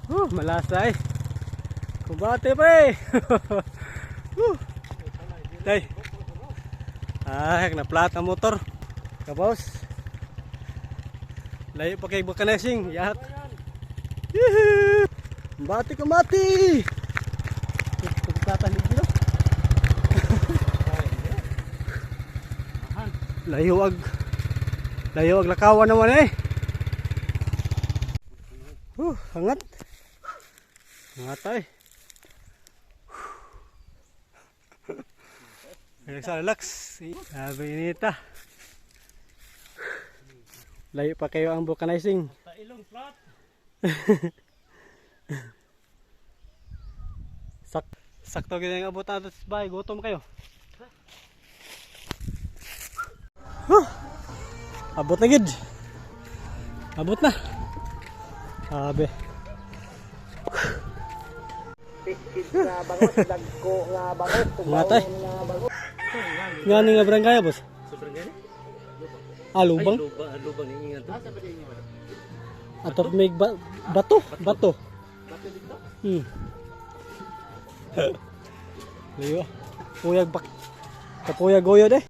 Malasa eh. Kumbate, pre. Tay. Ah, na plat ang motor. Kabos. Layo pa kay vulcanizing. Yak. Yehey! Kumbate, kumbate. Pagkatanig dito. Layo ag layo ag lakawan naman eh. Hangat. Hangat ay. Relax, relax. Sabi inita. Layo pa kayo ang vulcanizing. Tailong flat. Sakto gid ang abot nato sa bahay, gutom kayo. Huh. Abot na gid. Abot na. Sabi. Nga bangos, dagko nga bangos, Mga tay. Nga ni nga barangay, boss? Sobrang gani? Ah, lubang. Lubang, lubang yung ingat. Atop may bato, bato. Bato dito? Layo. Puyag bak. Kapuyag goyod eh.